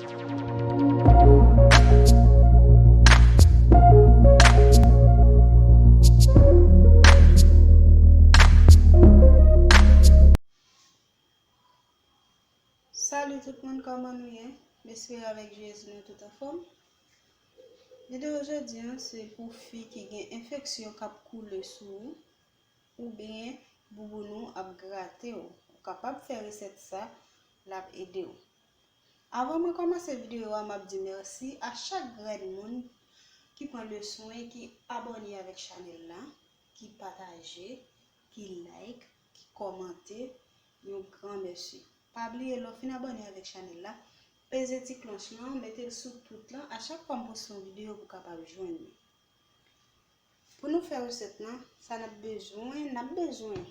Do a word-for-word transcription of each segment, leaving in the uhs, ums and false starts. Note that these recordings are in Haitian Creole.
Salut tout moun, kòman nou ye? M espere avèk Jezi nou tout anfòm. Videyo jodi a se pou fi ki gen enfeksyon k ap koule sou ou, oubyen bouboun ou ap grate w. Ou kapab fè resèt sa, l ap ede w. Avan mwen kòmanse videyo a, m ap di mèsi a chak grenn moun ki pran le swen, ki abòne avèk chanèl la, ki pataje, ki like, ki kòmante, yon gran mèsi. Pa bliye, lè w fin abòne avèk chanèl la, peze ti klòch lan, mete l sou tout lan, a chak fwa m poste yon videyo pou w kapab jwenn li. Pou nou fè resèt lan, sa n ap bezwen, n ap bezwen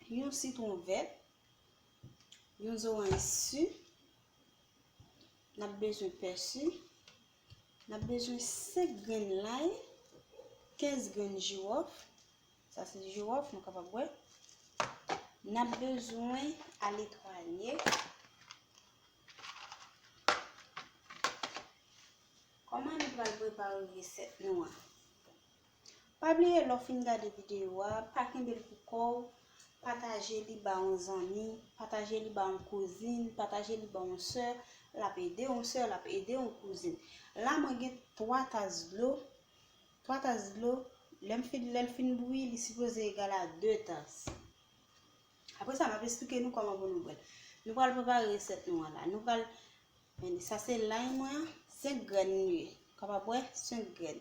yon sitwon vèt, yon zoranj si, n ap bezwen pèsi, n ap bezwen senk grenn lay, kenz grenn jiwòf, sa se jiwòf, nou kapab wè. N ap bezwen aletwanye. Kòman nou pral prepare resèt nou an? Pa bliye, lè w fin gade videyo a, pa kenbe l pou kò w, pataje li ba yon zanmi, pataje li ba yon kouzin, pataje li ba yon sè, l ap ede yon sè, l ap ede yon kouzin. La, mwen gen twa tas dlo. Twa tas dlo, lè m fin, lè l fin bouyi, li sipoze egal a de tas. Apre sa, m ap esplike nou kòman pou nou bwè l. Nou pral prepare resèt nou an la. Nou pral, men sa se lay mwen an, senk grenn li ye. Ou kapab wè, senk grenn.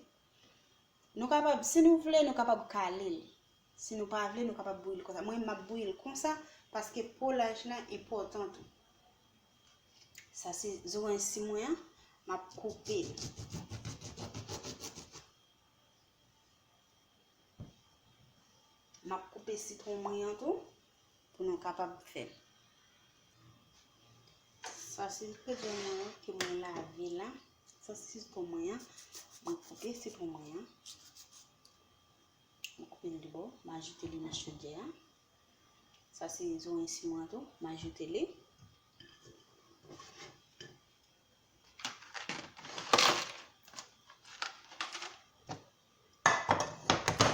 Nou kapab, si nou vle, nou kapab kale l. Si nou pa vle, nou kapab bouyi l konsa. Mwen, m ap bouyi l konsa, paske po laj la enpòtan tou. Sa se zoranj si mwen an, m ap koupe l. M ap koupe sitwon mwen an tou pou nou kapab fè l. Sa se kredi mwen an ke mwen lave la. Sa se sitwon mwen an. Mwen koupe sitwon mwen an. Mwen koupe l de bò. M ajoute li nan chodyè a. Sa se zoranj si mwen an tou. M ajoute li.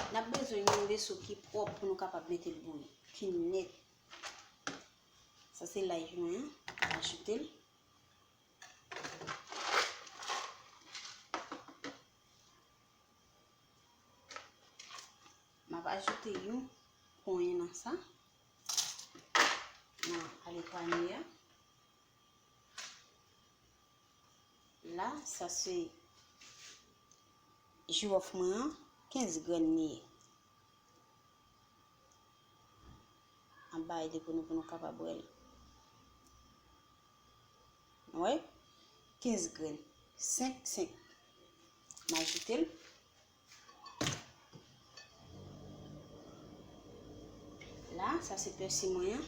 N ap bezwen yon veso ki pwòp pou nou kapab mete l bouyi, ki nèt. Sa se lay mwen an, ajoute l. M ap ajoute yon ponyen nan sa, nan aletwanye a. La, sa se jiwòf mwen an, kenz grenn li ye. Anba ede pou nou, pou nou kapab wè l. Wè, kenz grenn, senk, senk. M ajoute l. La, sa se pèsi mwen an.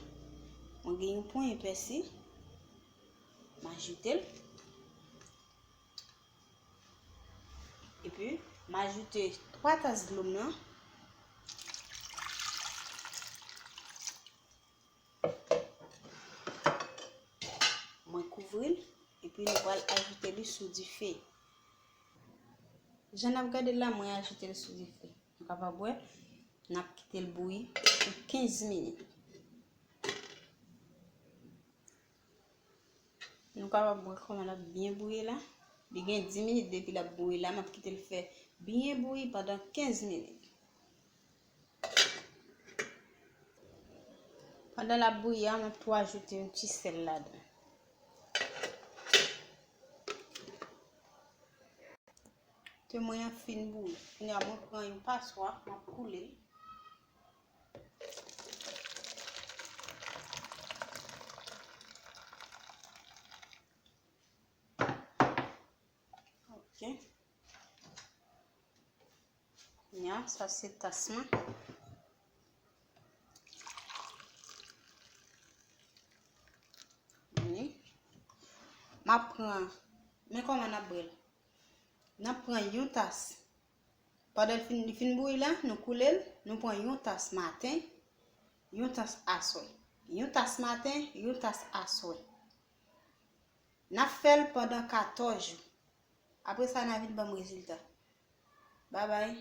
Mwen gen yon ponyen pèsi. M ajoute l. Epi, m ajoute twa tas dlo m nan. Mwen kouvri l, epi nou pral ajoute li sou dife. Jan n ap gade l la, mwen ajoute l sou dife. Nou kapab wè, n ap kite l bouyi pou kenz minit. Nou kapab wè kòman l ap byen bouyi la. Li gen dis minit depi l ap bouyi la, m ap kite l fè byen bouyi pandan kenz minit. Pandan l ap bouyi a, m ap tou ajoute yon ti sèl ladan. Te mwen an fin bouyi. Kounye a, mwen pran yon paswa, m ap koule l. Ok. Kounye a, sa se tas mwen. Wi. M ap pran, men kòman n ap bwè l. N ap pran yon tas. Pandan l fin, li fin bouyi la, nou koule l, nou pran yon tas maten, yon tas aswè. Yon tas maten, yon tas aswè. N ap fè l pandan katòz jou. Apre sa, n a vin ban m rezilta. Babay.